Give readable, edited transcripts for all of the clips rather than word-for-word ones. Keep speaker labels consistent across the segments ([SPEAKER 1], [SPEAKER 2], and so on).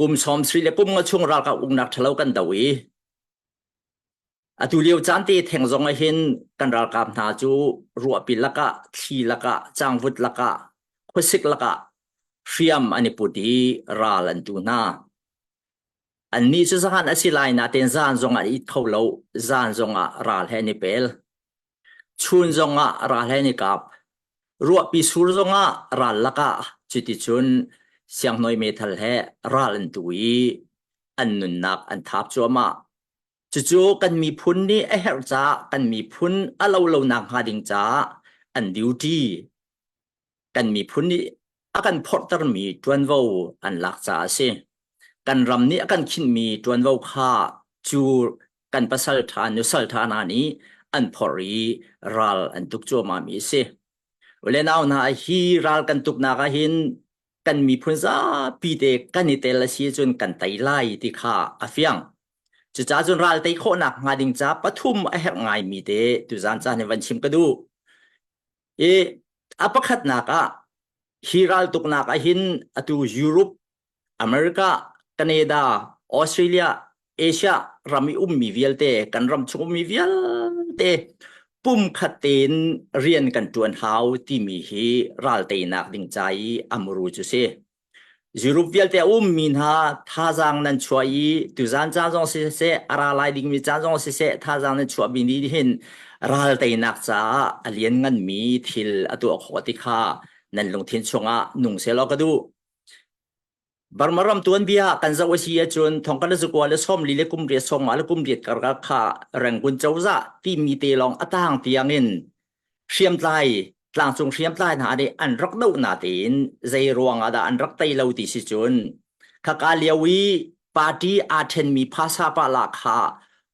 [SPEAKER 1] Kum sawm sri le kum nga chung ralkap uknak ṭhalo kan do i atu lio caan te theng zong ah hin kan ralkap hna cu ruahpi lakah, thli lakah, cangvut lakah, khuasik lakah hriam an i put i ral an tu hna. Annih cu zan a si lai nain zan zong ah it kho lo, zan zong ah ral he an i pel. Chun zongah ral he an i kap. Ruahpi sur zongah ral lakah cuticun siangnawi meithal he ral an tu i an nunnak an thap cuahmah. Cucu kan miphun nih a herh caah kan miphun a lo lonak hnga ding caah an duty kan miphun nih a kan phorhtermi ṭuanvo an lak caah a si. Kan ram nih a kan khinhmi ṭuanvo kha cu kan pasal ṭha nusal ṭha hna nih an phorh i ral an tuk cuahmahmi a si. Ule nau hna hi ral kan tuknak ah hin kan miphun zapi te kan i tel a si cun kan tei lai ti kha a fiang. Cucaah cun ral tei khawhnak hnga ding ca pathum a herh ngaimi te tuzaan caan hi van chim ka duh. I a pakhatnak ah hi raltuknak ah hin atu Europe, America, Canada, Australia, Asia ram i ummi vialte kan ram chung ummi vialte pumkhat tein rian kan ṭuan hau timi hi ral teinak ding ca i a muru cu si. Europe vialte a ummi hna thazaang nan chuah i tuzaan caan zong siseh a ra lai dingmi caan zong siseh thazaang nan chuahmi nih hin ral teinak caah a liannganmi thil a tuah khawh ti kha nan lungthin chungah nung sehlaw ka duh. Burma ram tuanbia kan zoh a si ahcun thongkhat le zakua le sawmli le kum riat sawmnga le kum riat karlak kha Rangoon cozah timi te lawng a tang tiangin hriamtlai tlangcung hriamtlai hna nih an rak doh natein zei ruang ah dah an rak tei lo ti si cun khaka lio i party aa ṭhenmi phasa pa la kha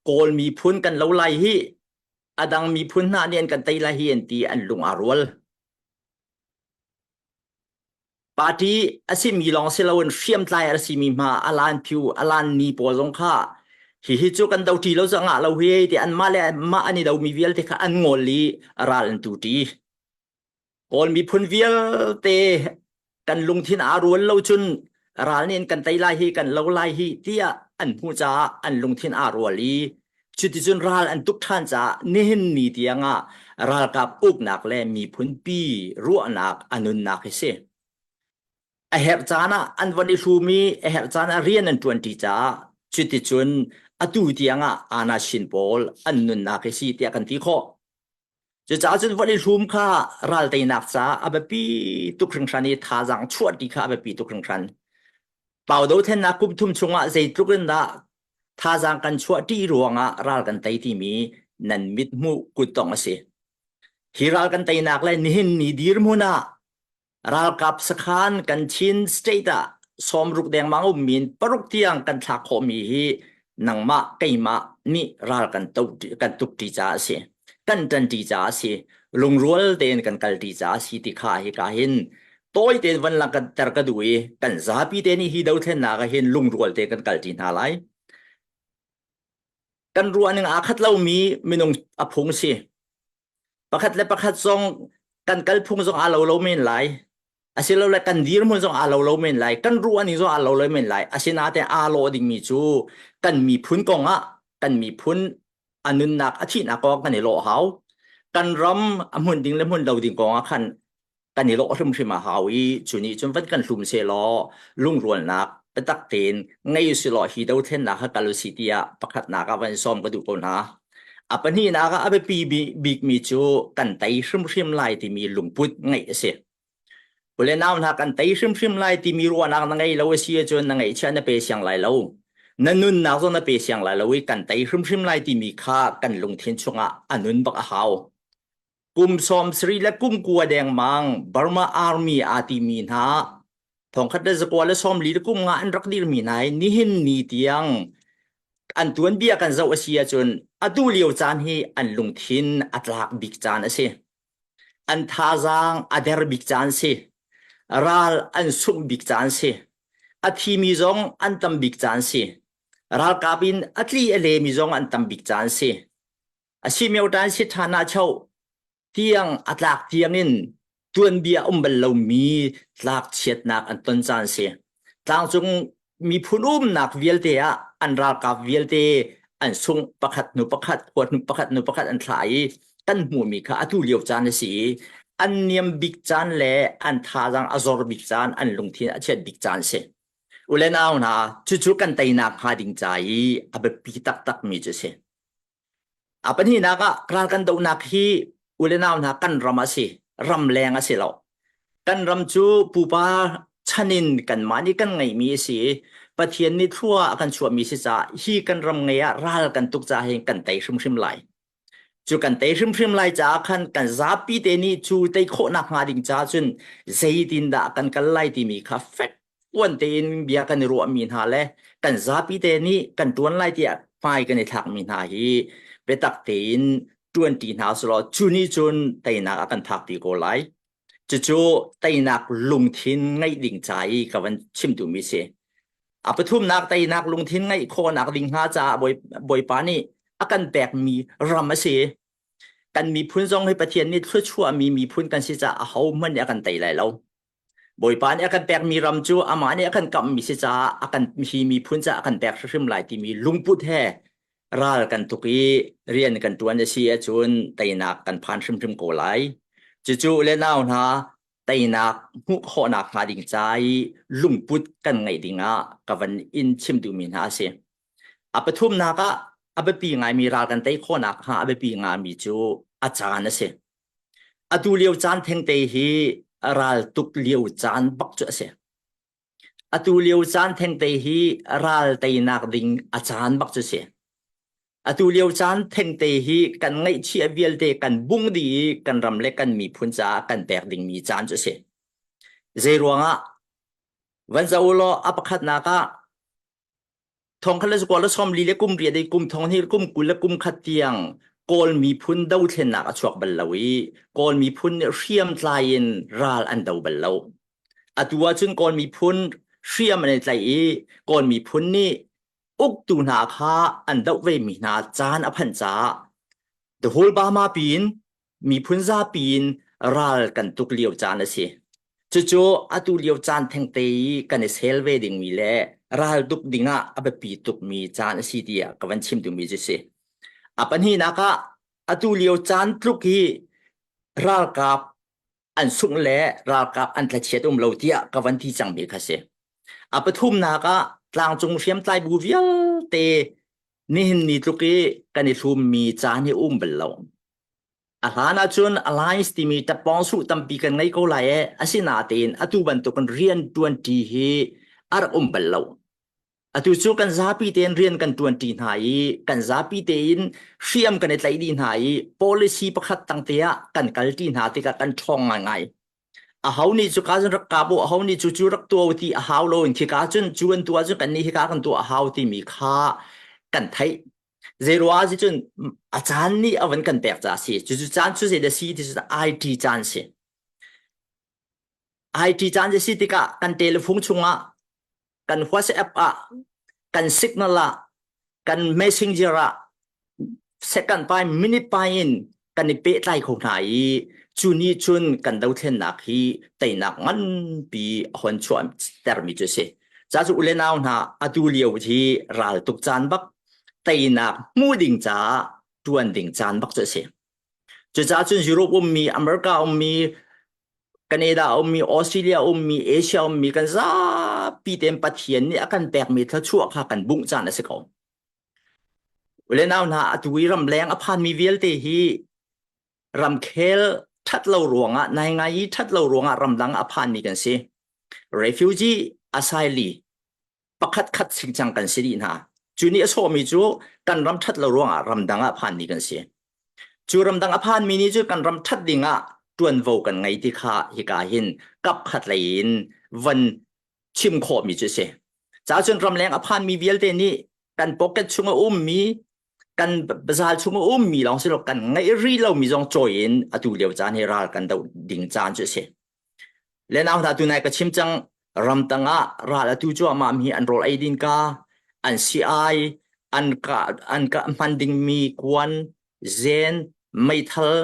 [SPEAKER 1] Kawl miphun kan lo lai hi a dang miphun hna nih an kan tei lai hi an ti an lung aa rual. Party a simi lawng si loin hriamtlai a simi hma a lan phiu a lan ni pawl zong kha hihi cu kan do ṭi lo cu a ngah lo hi ti anmah le mah an i domi vialte kha an ngol i ral an tu ṭi. Kawl miphun vialte kan lungthin aa rual lo cun ral nih an kan tei lai hi kan lo lai hi tiah an hmuh caah an lungthin aa rual i cuticun ral an tuk ṭhan caah nihin ni tiangah ralkap uknak le miphunpi ruahnak a nunnak hi si. A herh caan ah an von i hrum i a herh caan ah rian an ṭuanṭi caah cuticun atu tiangah Anashin pawl an nunnak hi si tiah kan ti khawh. Cucaah cun vawlei hlum kha ral teinak caah a biapi tuk hringhran i thazaang chuahti kha a biapi tuk hringhran. Pau dothlennak kum thum chungah zeitluk in dah thazaang kan chuahṭi ruangah ral kan tei timi nan mit hmuh kuttong a si. Hi ral kan teinak le nihin ni dirhmun ah Ralkap sakhan kan Chin state ah sawmruk dengmang ummi in paruk tiang kan thlak khawhmi hi nangmah keimah nih ral kan to kan tuk ṭi caah a si. Kan ṭan ṭi caah a si. Lungrual tein kan kal ṭi caah a si ti kha hika hin tawi tein van langhter ka duh i kan zapi te nih hi dothlennak ah hin lungrual te kan kal ṭi hna lai. Kan ruahning aa khat lomi minung a phung si. Pakhat le pakhat zong kan kalphung zong aa lo lo men lai. Asilole kan dirhmun zong aa lo lo men lai. Kan ruahning zong aa lo lo men lai. Asinain aa lawh dingmi cu kan miphun kong ah kan miphun a nunnak a thihnak kong kan i lawh hau. Kan ram a hmun ding le hmun lo ding kong ah khan kan i lawh hrimhrim a hau i cu nih cun van kan hlum sehlaw lungrualnak biatak tein ngei usilaw hi dothlennak kha kal usih tiah pakhatnak ah van sawm ka duh ko hna. A pahnihnak ah a biapi bikmi cu kan tei hrimhrim lai timi lungput ngeih a si. Ule nau hna kan tei hrimhrim lai timi ruahnak na ngei lo a si ahcun na ngeihchiah na pe siang lai lo. Na nunnak zong na pe siang lai lo i kan tei hrimhrim lai timi kha kan lungthin chungah a nun bak a hau. Kum sawm sarih le kum kua dengmang Burma Army aa timi hna thongkhat le zakua le sawmli le kum nga an rak dirmi hna hi nihin ni tiang an tuanbia kan zoh a si ahcun atu lio caan hi an lungthin a tlak bik caan a si. An thazaang a der bik caan si. Ral an sungh bik caan si. A thimi zong an tam bik caan si. Ralkap in a tli a lemi zong an tam bik caan si. A si miotan si ṭhan ah cho tiang a tlak tiang in tuanbia um bal lomi tlakchiatnak an ton caan si. Tlangcung miphun umnak vialte ah an ralkap vialte an sung pakhat hnu pakhat huat hnu pakhat hnu pakhat an thlah i kan hmuhmi kha atu lio caan a si i an niam bik caan le an thazaang a zor bik caan an lungthin a chiat bik caan si. U le nau hna, cucu kan teinak hnga ding ca i a biapi taktakmi cu a si. A pahnihnak ah ral kan dohnak hi u le nau hna kan ram a si, ramleng a si lo. Kan ram cu pupa chan in kanmah nih kan ngeihmi a si i Pathian nih thlua a kan chuahmi si caah hi kan ram ngei ah ral kan tuk caah hin kan tei hrimhrim lai. Cu kan tei hrimhrim lai caah khan kan zapi te nih cu tei khawhnak hnga ding caah cun zeitindah kan kal lai timi kha fek tuan tein bia kan i ruahmi hna le kan zapi te nih kan ṭuan lai tiah hmai kan i thlakmi hna hi biatak tein ṭuanṭi hna usulaw cu nih cun teinak a kan phakpi ko lai. Cucu teinak lungthin ngeih ding ca i ka van chim duhmi si. A pathumnak teinak lungthin ngeih khawhnak ding hnga caah Bawipa nih a kan pekmi ram a si. Kan miphun zong hi Pathian nih thluachuahmi miphun kan si caah ahohmanh nih a kan tei lai lo. Bawipa nih a kan pekmi ram cu amah nih a kan kamhmi si caah a kan hi miphun caah a kan pek hrimhrim lai timi lungput he ral kan tuk i rian kan ṭuan a si ahcun teinak kan phan hrimhrim ko lai. Cucu le nau hna teinak hmuh khawhnak hnga ding ca i lungput kan ngeih ding ah ka van in chim duhmi hna a si. A pathumnak ah a biapi ngaimi ral kan tei khawhnak hnga a biapi ngaimi cu a caan a si. Atu lio caan thengte hi ral tuk lio caan bak cu a si. Atu lio caan thengte hi ral teinak ding a caan bak cu si. Atu lio caan thengte hi kan ngaihchiah vialte kan bung dih i kan ram le kan miphun caah kan pek dingmi caan cu a si. Zei ruangah van zoh u law a pakhatnak ah Thong khat le zakua le sawm li le kum riat i kum thong hnih kum 20 le kum khat tiang Kawl miphun dothlennak a chuak bal lo i Kawl miphun nih hriamtlai in ral an do bal lo. Atu ahcun Kawl miphun hriam an i tlaih i Kawl miphun nih uktu hna kha an doh vemi hna caan a phanh caah the whole Burma piin miphun zapi in ral kan tuk lio caan a si. Cucu atu lio caan thengte i kan i sel ve dingmi le ral tuk dingah a biapi tukmi caan a si tiah ka van chim duhmi cu si. A pahnihnak ah atu lio caan tluk hi ralkap an sungh le ralkap an tlachiat um lo tiah ka van ti cangmi kha si. A pathumnak ah tlangcung hriamtlai bu vialte nihin ni tluk i kan i hlummi caan hi um bal lo. A hlan ahcun alliance timi tappawng suh tampi kan ngei ko lai e asinain atu bantukin rian ṭuanṭi hi a rak um bal lo. Atu cu kan zapi tein rian kan ṭuanṭi hna i kan zapi tein hriam kan i tlaih dih hna i policy pakhat tangte ah kan kalṭi hna tikah kan ṭhawng ngaingai. Aho nih cu ka cun rak kap u, aho nih cu cu rak tuah u ti a hau lo in khika cun cu an tuah cun kannih hika kan tuah a hau timi kha kan theih. Zeiruah ah cun a caan nih a van kan pek caah a si. Cucu caan cu zeidah si ti cu IT caan si. IT caan si tikah kan telephone chungah kan WhatsApp ah kan signal ah kan messenger ah second pai minute pai in kan i pehtlai kho hna i cu nih cun kan dothlennak hi teinak nganpi a hon chuah termi cu si. Ca cu ule nau hna atu lio hi ral tuk caan bak teinak hmu ding caah tuan ding caan bak cu a si. Cucaah cun Europe ummi, America ummi, Canada ummi, Australia ummi, Asia ummi kan zapi tein Pathian nih a kan pekmi thluachuah kha kan bungh caan a si ko. Ule nau hna atu i ramleng a phanmi vialte hi ramkhel ṭhat lo ruangah naingai i ṭhat lo ruangah ramdang a phanmi kan si. Refugee asylee pakhat khat chingchang kan si dih hna. Cu nih a sawhmi cu kan ram ṭhat lo ruangah ramdang ah phanmi kan si. Cu ramdang a phanmi nih cu kan ram ṭhat ding ah ṭuanvo kan ngei ti kha hika hin kap khat lei in van chim khawhmi cu a si. Ca cun ramleng a phanmi vialte nih kan pocket chung a ummi kan bazal chung a ummi lawng si lo kan ngeih rih lomi zong cawi in atu lio caan hi ral kan doh ding caan cu a si. Le nau hna tunai ka chim cang ramtang ah ral atu cuahmah mi an rawl ei din ka an si ai an ka an ka hman dingmi kuan zen meithal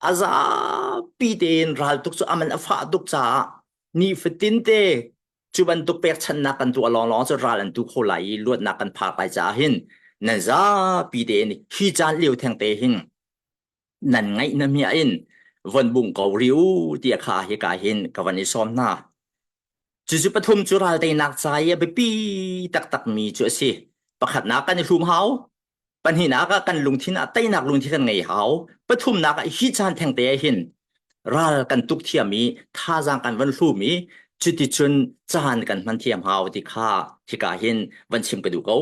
[SPEAKER 1] a zapi tein ral tuk cu aman a fah tuk caah ni fatin te. Cu bantuk pekchanhnak kan tuah lawnglawng cu ral an tu kho lai i luatnak kan phak lai caah hin nan zapi tein hi caan lio theng te hin nan ngaih na miah in von bung ko rih u tiah kha hika hin ka van i sawm hna. Cucu pathum cu ral teinak ca i a biapi taktakmi cu a si. Pakhatnak kan i hlum hau. Pahnihnak ah kan lungthin ah teinak lungthin kan ngei hau. Pathumnak ah hi caan thengte ah hin ral kan tuk thiam i thazaang kan van hlum i cuticun caan kan hman thiam hau ti kha hika hin van chim ka duh ko.